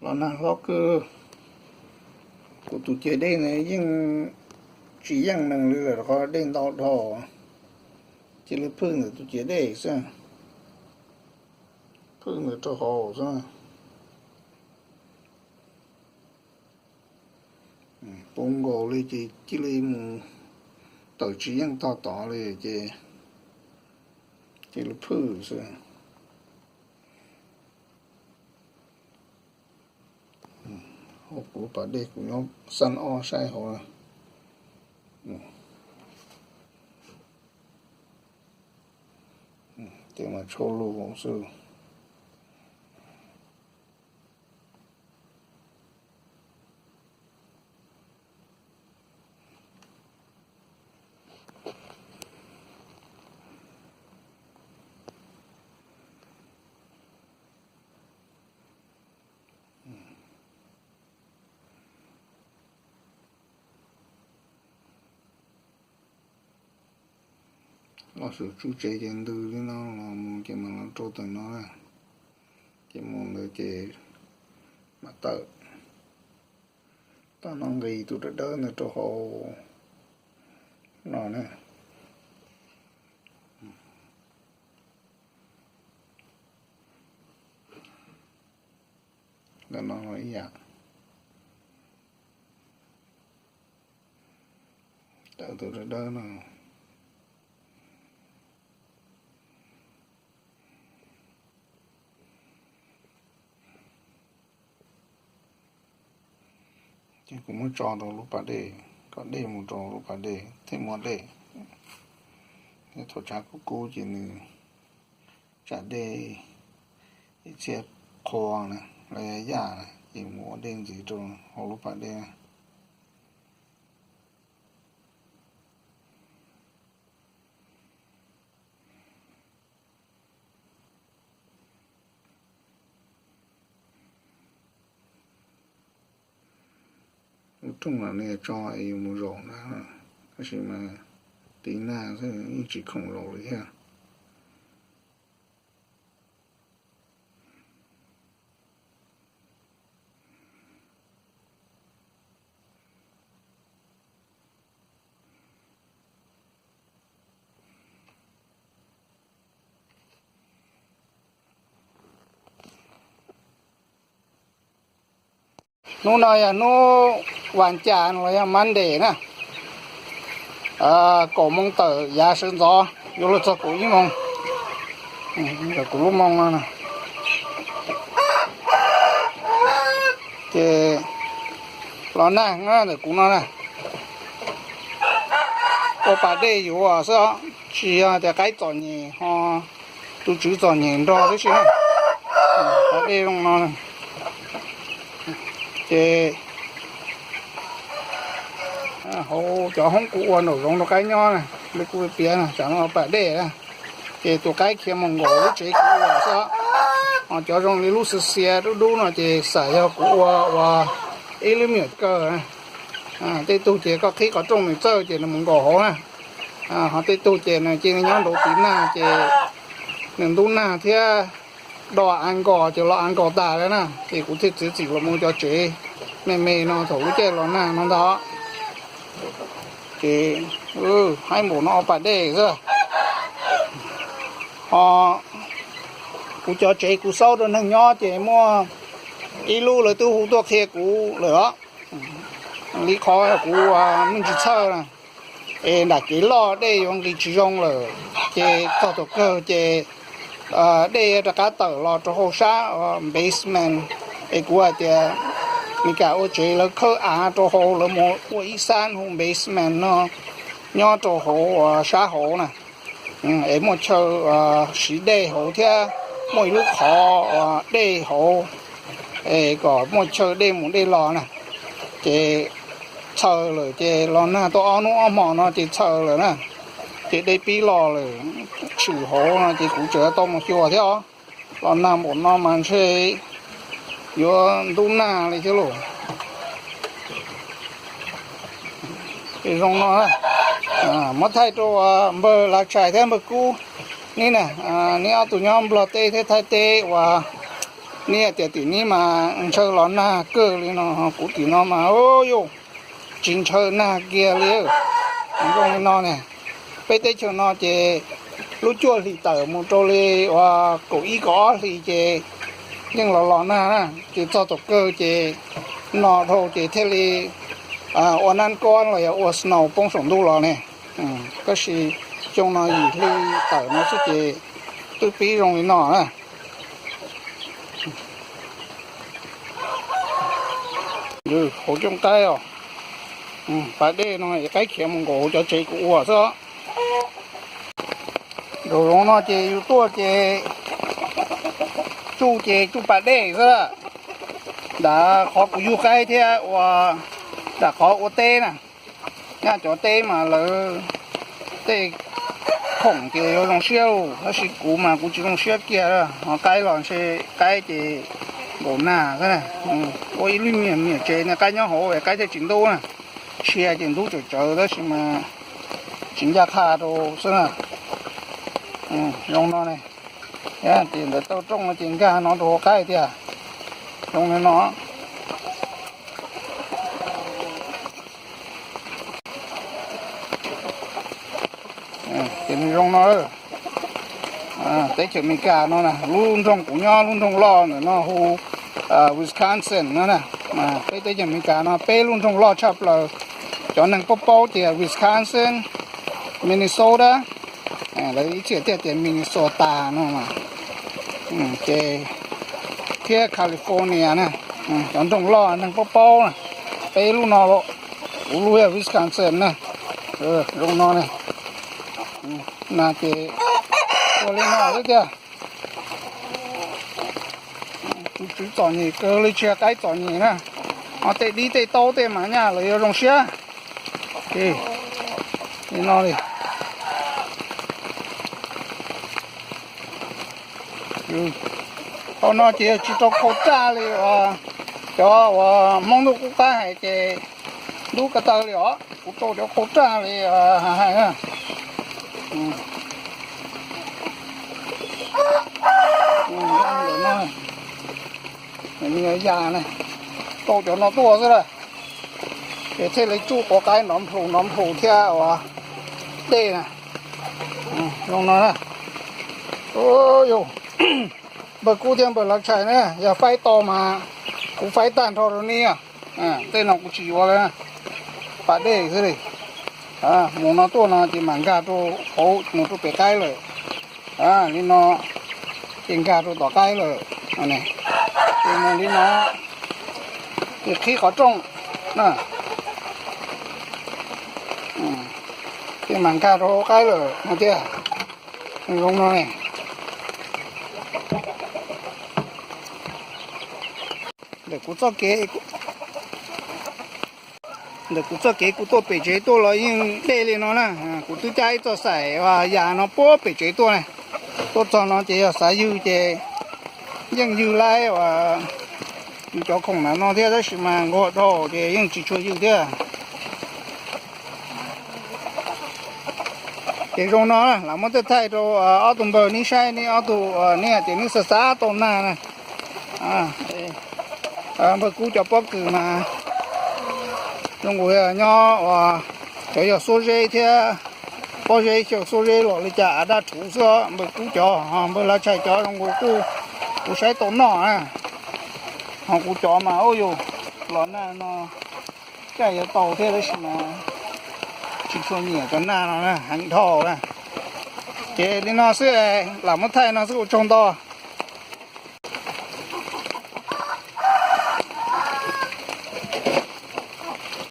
Los nag hlob kawg, kuv tus ciav dej ntawd yeej tsis yeej neeg li lawm, qhov dej ntau dhau, cia li phwj ntawm tus ciav dej xwb, phwj ntawd rau hauv xwb. Poob nkaus li ces cia li mus, tawm tsis yeej tog tod li ces cia li phwj xwb. Hauv kuv pas dej kuv nyob xab ob saib hauv, tej mas tshau lug xwb. Los sus tsuj tsev ces ntws li no los mus ces mam los rau tawm no na. Ces mus ntawd ces mam tawm. Tau no nqis tus dawb dawb ntawd rau hauv no na. Ntawm no los ib yam. Tawm tus dawb dawb no. Ces kuv muab tso rau lub pas dej, kom dej mus rau lub pas dej thiaj muaj dej. Thaum tshav kub kub ces nws tsam dej ib txhia qhua na, los yog yaj na, ces mus ua dej ntxiv rau hauv lub pas dej. Lub rooj no nws tso es yus mus zaum na, tab sis mas tiv nag xwb yeej tsis khoom zaum li thiab. Hnub no yog hnub vas cas los yog Monday na, kaum moo tawm yav sawv ntxov yuav luag txog kaum ib moo. Kuv lub moo no, ces los nag ntawm kuv no na, ua pas dej yuav xwb os, tsis yog tias qaib txom nyem ho tus tswv txom nyem nrog tib si na. Pas dej zoo no, ces hauv cov hoob kuv ua nraum zoov rau qaib nyob na, li kuv piav na, tsam no pas dej na, ces tus qaib khiav mus nkaum lub tsev kuv ua xwb. Ho cov zoo li lub xwb xiav dub dub no ces xam yog kuv ua ua ib lub me nyuam kaw. Tej tug ces koj qhib qhov rooj nws txawj ces nws mus nkaum hauv na. Ho tej tug ces nws cia li nyob nraud tiv nag ces nws ntub nag thiab do a nkos ces los a nkos tas lawm na, ces kuv thiaj txiav txim los mus cov tsev me me no thaum lub caij los nag no ntag. Ces haib npaum no pas dej xwb. Ho kuv cov tsev kuv xaub rau neeg nyob ces muaj ib lub lawv twb hu tuaj qhia kuv lawm os. Li qhov kuv me ntsis txhawj na, es nram kev loj dej yuav nqis tsis zoo lawm, ces txog thaum kawg ces dej rov qab tawm los rau hauv sab basement. Es kuv hais tias Meskas ua tsev lawv khawb av rau hauv, lawv mus ua ib sab hu basement no nyob rau hauv sab hauv na. Es muaj chaw siv dej hauv thiab muaj ib lub qhov dej hauv, es kom muaj chaw dej mus dej los na. Ces txhaws lawm ces los nag tau ob hnub ob hmo no ces txhaws lawm na, ces dej pib los lawm, tshwm hauv no ces kuv tseem tau mus xyuas thiab os. Los nag npaum no mas ntshe yuav ntub nag li thiab lauj. Ces zoo no, muab thaij rau npawg Lav Tshais thiab npawg Kub, neb na, neb ob tug nyob Nplog teb thiab Thaib teb uas Neb tias tim neb mas ntshaw los nag kawg li no, kuv tim no mas yuav tsis ntshaw nag kiag li. Zoo li no ne, peb teb chaws no ces lub cuaj hlis tawm mus rau li uas kaum ib kaum ob hlis ces yeej los los nag na, ces txog thaum kawg ces no dhau ces thiaj li ua nab kob los yog ua snow poob saum ntuj los ne. Tab sis xyoo no yim hli tawm no xwb ces twb pib zoo li no na. Hauv cooj qaib os, pas dej no es qaib khiav mus nkaum cov tsev kuv ua xwb. Nraum zoov no ces yus tuaj ces tsuj ces tsuj pas dej xwb, nram qhov kuv yug qaib thiab ua, nram qhov ua teb na. Nyaj cov teb mas lawv tej khoom ces yuav zoo siab lauj, tab sis kuv mas kuv tsis zoo siab kiag. Ho qaib los ntshe qaib ces nkaum nag xwb na. Ua ib lub niam niam tsev ne, qaib nyob hauv es qaib thiaj tsis ntub na. Tshia ces ntub tsawv tsawv tab sis mas tsis ncaj qha rau xwb na. Zoo no ne, ces ntawm tauj rooj no ces nkag no rau hauv qaib tiag. Zoo li no. Ces nws zoo no, teb chaws Amelikas no na, lub nroog kuv nyob lub nroog loj ntawm no hu Wisconsin no na. Peb teb chaws Amelikas no peb lub nroog loj tshaj plaws, cov neeg paub paub tias Wisconsin, Minnesota, lawv ib txhia thiaj tias Minnesota no, ces thiab California na, cov nroog loj neeg paub paub na, peb lub no, kuv lub yog Wisconsin na. Zoo no ne, na ces ua li no xwb tiag. Tus tswv txom nyem kawg li, tsis yog qaib txom nyem na, ho tej dib tej taub tej mas nyaj lawv yuav zoo siab. Li no li. Hauv no ces yog tsis rau khau raj li uas cov uas Hmoob ntuj qub qab hais ces ntub ko taw li os, kuv rau cov khau raj li hais na. Yog yam na, rau cov no tuaj xwb lawm, ces thiaj li tsuj quav qaib nrov nplhus nrov nplhus thiab uas dej na. Zoo no na. Yus, npawg Kub thiab npawg Lav Tshais na, yog faib tau mas kuv faib tag nrho rau neb. Tej no kuv tsis yuav lawm, pas dej xwb li. Mus no tuaj no ces mam nkag rau hauv mus rau pem qaib lawm. Li no ces nkag rau tom qaib lawm. Ces mus li no ces qhib qhov rooj na, ces mam nkag rau hauv qaib lawm no tiag. Zoo no ne. Ntawm kuv txoj kev, ntawm kuv txoj kev kuv tuaj pem tsev tuaj los yeej dej li no na. Kuv twb cab ib txoj xaim yas no puag pem tsev tuaj na. Tuaj txog no ces yog xav ywg ces yeej ywg laib uas yus cov khoom na no thiab tab sis mas nquag dhau ces yeej tsis tshua ywg thiab. Ces zoo no lam muab thaij thaij rau ob tug npawg neb saib, neb ob tug neb hais tias neb xav xav tau nag na. Npawg Kub cov pob kws mas zoo nkaus nyob uas cov yog xuab zeb thiab pob zeb xyaw xuab zeb los li cas av daj rhuv xwb. Npawg Kub cov, npawg Lav Tshais cov zoo nkaus kuj kuv saib tau noj na. Ho kuv cov mas ua yus los nag no caj yuav tau thiab tab sis mas tsis tshua nyiam cov nag no heev dhau na. Ces li no xwb, lam muab thaij no xwb ua tsaug ntau.